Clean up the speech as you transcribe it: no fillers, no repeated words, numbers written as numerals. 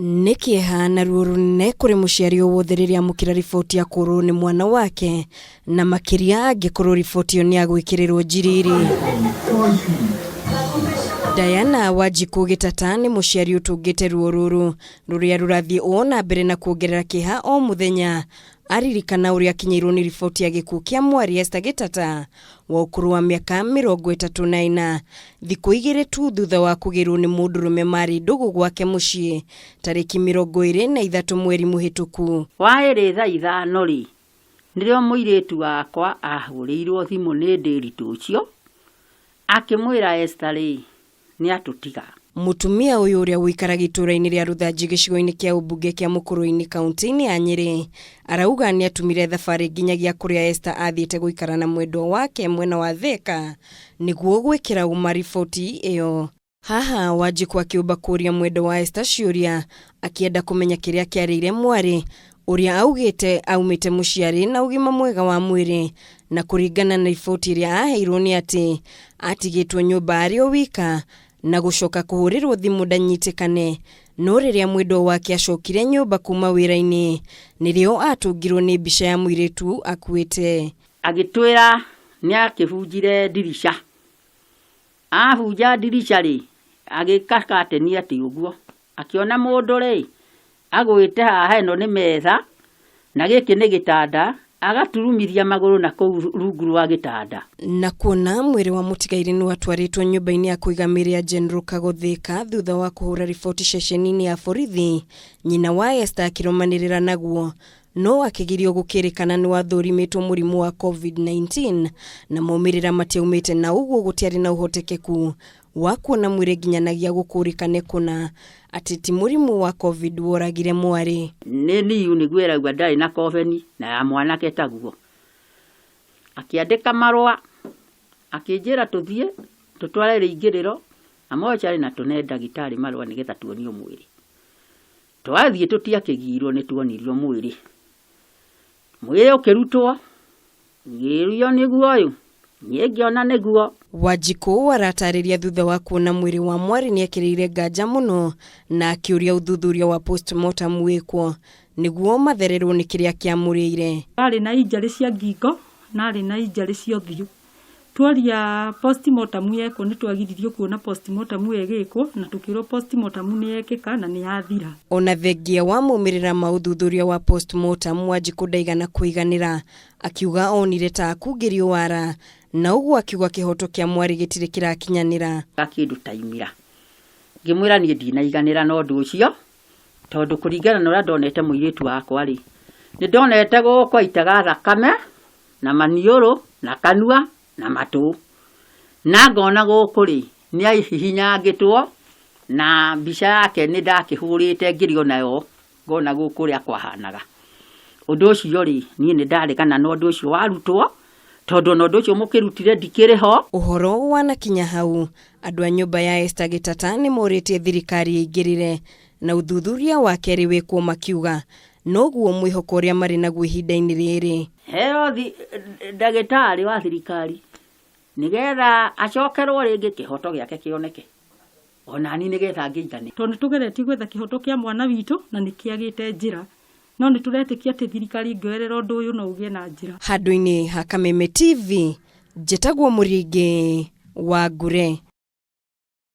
Nĩ kĩeha na ruo rũnene kũrĩ mũciari o wothe rĩrĩa amũkĩra riboti ya kũũrwo nĩ mwana wake, na makĩria angĩkorwo riboti ĩyo nĩ ya gwĩkĩrĩrwo njiriri. Diana Wanjikũ Gĩtata nĩ mũciari ũtũngĩte ruo rũrũ rũrĩa rũrathiĩ o na mbere na kuongerera kĩeha o mũthenya aririkana ũrĩa akinyĩirwo nĩ riboti ya gĩkuũ kĩa mwarĩ Esther Gĩtata wa ũkũrũ wa mĩaka 34 thikũ igĩrĩ tu thutha wa kũgĩrwo nĩ mũndũrũme marĩ ndũgũ gwake mũciĩ tarĩki 23 mweri mũhĩtũku. Waĩrĩ thaa ithano-rĩ, nĩrĩo mũirĩtu wakwa ahũrĩirwo thimũ nĩ Ndĩritũ ũcio, akĩmwĩra Esther-rĩ, nĩatũtiga. Mũtumia ũyũ ũrĩa ũikaraga itũũra-inĩ rĩa Rũthanji gĩcigo-inĩ kĩa ũmbunge kĩa Mũkũrũ-inĩ kaunti-inĩ ya Nyĩrĩ arauga nĩatumire thabarĩ nginyagia kũrĩa Esther athiĩte gũikara na mwendwa wake mwena wa Thika nĩguo gwĩkĩra ũma riboti ĩyo. Haha Wanjikũ akĩũmba kũria mwendwa wa Esther ciũria akĩenda kũmenya kĩrĩa kĩarĩire mwarĩ ũrĩa augĩte aumĩte mũciĩ arĩ na ũgima mwega wa mwĩrĩ na kũringana na riboti ĩrĩa aheirwo nĩ atĩ atigĩtwo nyũmba arĩ o wika na gũcoka kũhũrĩrwo thimũ ndanyitĩkane no rĩrĩa mwendwa wake acokire nyũmba kuma wĩra-inĩ nĩrĩo atũngirwo nĩ mbica ya mũirĩtu akuĩte. Agĩtwĩra nĩ akĩbunjire ndirica. Abunja ndirica rĩ, agĩka kateni atĩ ũguo, akĩona mũndũ rĩ, agũĩte haha ĩno nĩ metha, na gĩkĩ nĩ gĩtanda, agaturumithia magũrũ na kũu rungu rwa gĩtanda. Na kuona mwĩrĩ wa mũtigairĩ nĩ watwarĩtwo nyũmba-inĩ ya kũiga mĩĩrĩ ya General Kago Thika thutha wa kũhũra riboti ceceni-inĩ ya borithi, nyina wa Esther akĩrũmanĩrĩra naguo no akĩgirio gũkĩrĩkana nĩ wathũrimĩtwo mũrimũ wa COVID-19 na maumĩrĩra matiaumĩte na ũguo gũtiarĩ na ũhotekeku wa kuona mwĩrĩ nginyanagia gũkũrĩkane kũna atĩ ti mũrimũ wa Covid woragire mwarĩ. Nĩ niu nĩguo ĩrauga ndarĩ na kobeni na ya mwanake taguo. Akĩandĩka marũa akĩnjĩra tũthiĩ tũtware rĩingĩrĩro na mocarĩ na tũne ndagĩtarĩ marũa nĩgetha tuonio mwĩrĩ. Twathiĩ tũtiakĩgiirwo nĩ tuonirio mwĩrĩ. Mwĩrĩ ũkĩrutwo, ngĩũrio nĩguo ũyũ, niĩ ngĩona nĩguo. Wanjikũ aratarĩria thutha wa kuona mwĩrĩ wa mwarĩ nĩekĩrĩire nganja mũno na akĩũria ũthuthuria wa postmortem wĩkwo nĩguo mathererwo nĩ kĩrĩa kĩamũrĩire. Arĩ na injury cia ngingo na arĩ na injury cia ũthiũ. Tworia postmortem yekwo nĩ twagiririo kuona postmortem ĩyo ĩgĩkwo na tũkĩrwo postmortem nĩ yekĩka na nĩ yathira. Ona thengia wa maumĩrĩra ma ũthuthuria wa postmortem Wanjikũ ndaigana kũiganĩra akiuga onire ta akungĩrio wara na ũguo akiuga kĩhoto kĩa mwarĩ gĩtirĩ kĩrakinyanĩra. Kĩndũ ta imira. Ngĩmwĩra niĩ ndinaiganĩra na ũndũ ũcio tondũ kũringana na ũrĩa ndonete mũirĩtu wakwa rĩ, nĩ ndonete gũkũ aitaga thakame na maniũrũ na kanua na matũ. Na ngona gũkũ rĩ, nĩ ahihinyangĩtwo na mbica yake nĩ ndakĩhũrĩte ngĩrĩ o nayo ngona gũkũ ũrĩa kwahanaga. Ũndũ ũcio rĩ, niĩ nĩ ndaregana na ũndũ ũcio warutwo, tondũ ona ũndũ ũcio mũkĩrutire ndikĩrĩ ho. Ũhoro wanakinya hau, andũ a nyũmba ya Esther Gĩtata nĩ morĩtie thirikari ĩingĩrĩre na ũthuthuria wa kerĩ wĩkwo makiuga noguo mwĩhoko ũrĩa marĩ naguo ihinda-inĩ rĩrĩ. Heo ndagĩtarĩ wa thirikari nĩgetha acokerwo rĩngĩ kĩhoto gĩake kĩoneke onani nĩgetha ngĩigane. Tondũ nĩ tũgeretie gwetha kĩhoto kĩa mwana witũ na nĩ kĩagĩte njĩra, no nĩ tũretĩkia atĩ thirikari ĩngĩoerera ũndũ ũyũ no ũgĩe na njĩra. Handũ-inĩ ha Kameme TV, njĩtagwo Mũringĩ wa Ngure.